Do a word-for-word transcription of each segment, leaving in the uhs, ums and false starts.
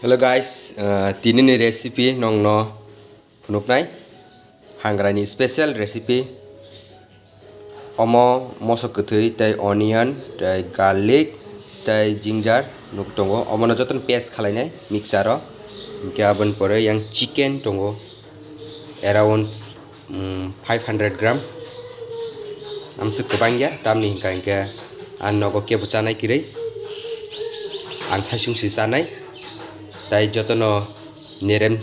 Hello guys, uh, tini ni recipe nongno phunuknai hangrani special recipe. Omo moso kwthwi tei onion tei garlic tei ginger nuk tongo. Omono jotono paste khalainai mixer o. Hinkhe aboni pore yang chicken tongo around mm, five hundred gram. Amswk kwbang ya, tamni hinkha hinkhe ang nogo kebo chanai kwrwi. Ang saisung si chanai. Tai jotono nerem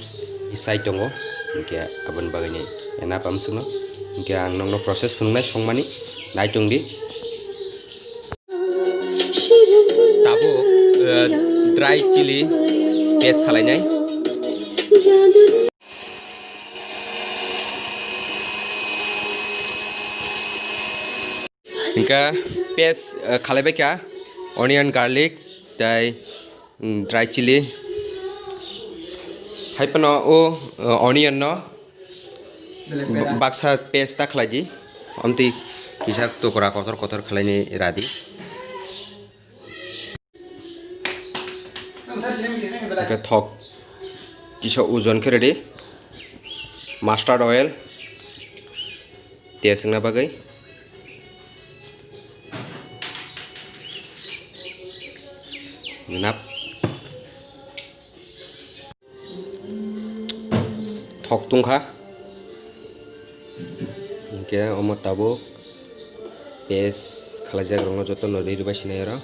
sai tongo. Hinkhe aboni bagwi ni enough amswkno. Hinkhe ang nokno process phunuknai songmani. Nai tongdi. Tabuk, eh, dry chili paste khalainai. Hinkhe paste, eh, khalaibai kha onion, garlic tei, mm, dry chili. Haiphano o, eh, onion no baksa paste ta khlai di. Amtwi kisa tukra kotor kotor khlainai radi. Hingke thok kisa ojon khe redi mustard oil tei songna bagwi nap thok tongkha. Hingke omo tabuk paste khlaijak rokno jotono ri rwbai sinai oro.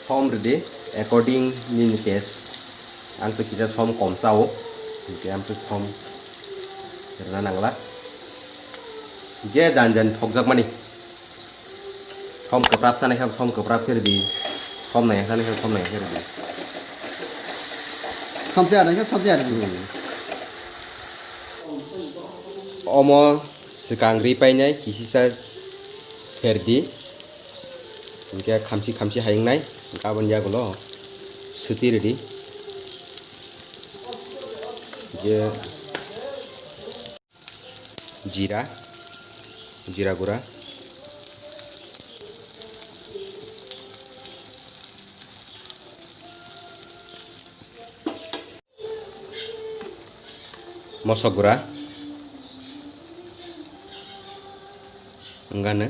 Som rwdi according nini taste. Ang to kisa som kom chao, hingke ang to som rwna nangla. Je jan jan thokjakmani. Som kwprap sanai kha som kwprap khe rwdi. Som naiya sanai kha som naiya khe rwdi. Som se anai kha som se anai. Omo swkang ri painai kisisa serdi. Hingke khamchi khamchi hai wngnai. Hingke aboni yagulo suti rwdi. Je jira, jira gura. Mosok gura wngkha no.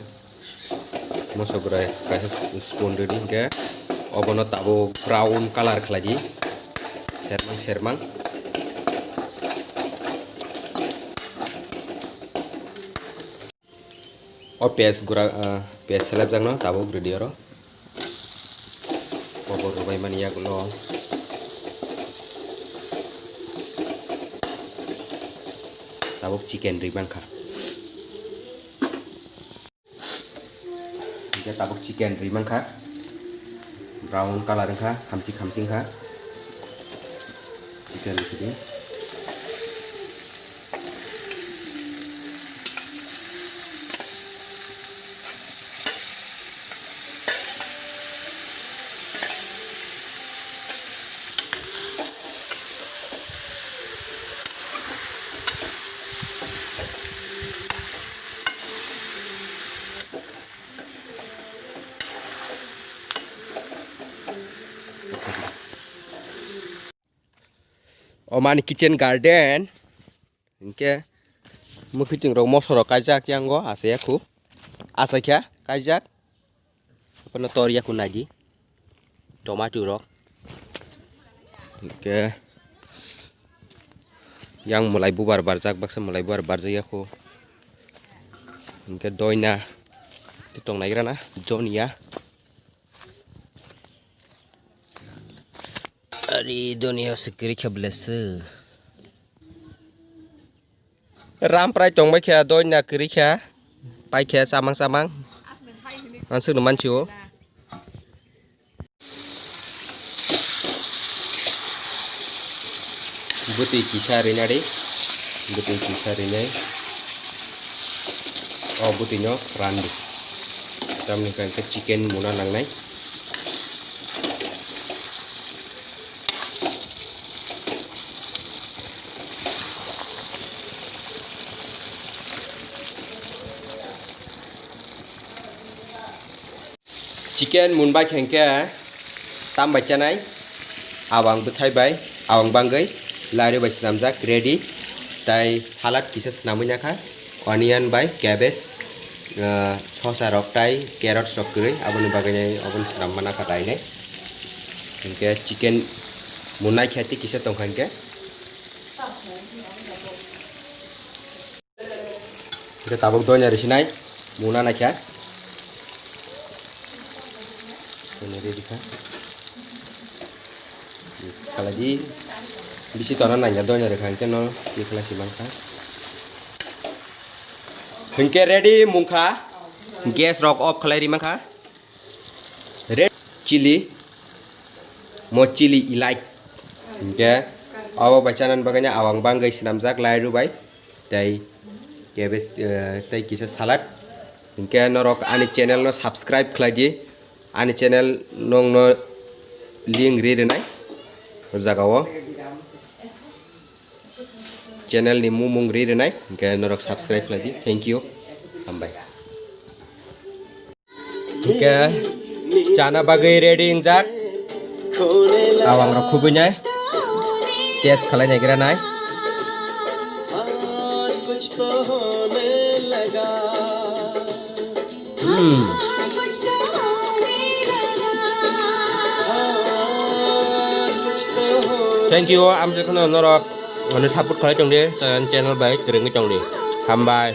Mosok gura kaisa spoon rwdi hingke obono tabuk brown colour khlai di sermang sermang. O paste gura, ah, paste selapjakno tabuk rwdi oro. Kobo rwbaimani yagulo tabuk chicken rwi mankha. Hingke tabuk chicken rwi mankha. Brown colour wngkha, khamchi khamchi wngkha. Chicken rwdi. O mani kitchen garden. Hingke mwkhwtwng rok moso rok kaijak yango achai ya khu. Achai kha kaijak. Bono tor ya khu naidi. Tomato rok. Hingke yang mwlai bubar barjak baksa mwlai bubar barjak ya khu. Hingke doina tong naigra na jonia. Ari doni o se kwrwi khe bleswk. Ramprai tongbai khe doina kwrwi khe. Pai khe chamang chamang. Ang swkno mansi o. Bwtwi kisa rinari. Bwtwi kisa rinai. O bwtwino randi. Tamni hwnkhe chicken muna nangnai. Chicken munbai khe hwnkhe tam bai chanai, awang bwthai bai, awang bangwi lairu bai swnamjak ready. Tai salad kisa swnamwi nakha, onion bai cabbage, ah, sosa rok tai carrots rok kwrwi, aboni bagwi nai obono swnamma nakha dainai. Hwnkhe chicken munai khe tei kisa tongkha hwnkhe. Hwnkhe tabuk doina risinai muna naikha. Doina ready kha. Mix khalai di. Bisi tona nangya doina rikha hwnkhe no mix khalai si mankha. Hwnkhe ready mungkha. Gas rok off khalai ri mankha. Red chili, mo chili elite. Hwnkhe abo bai chanani bagwi no awang bangwi swnamjak lairu bai. Tei cabbage, eh, tei kisa salad. Hwnkhe norok ani channel no subscribe khlai di. Ani channel nongno link ri rwnai o jaga o. Channel ni mumung ri rwnai. Hwnkhe norok subscribe khlai di. Thank you. Hambai. Hwnkhe chana bagwi ready wngjak. Awang rok khubui nai. Test khalai naigra nai. Hmm. Thank you, amjak kheno norok ano support khalai tongdi, channel bai kwrwngwi tongdi. Hambai.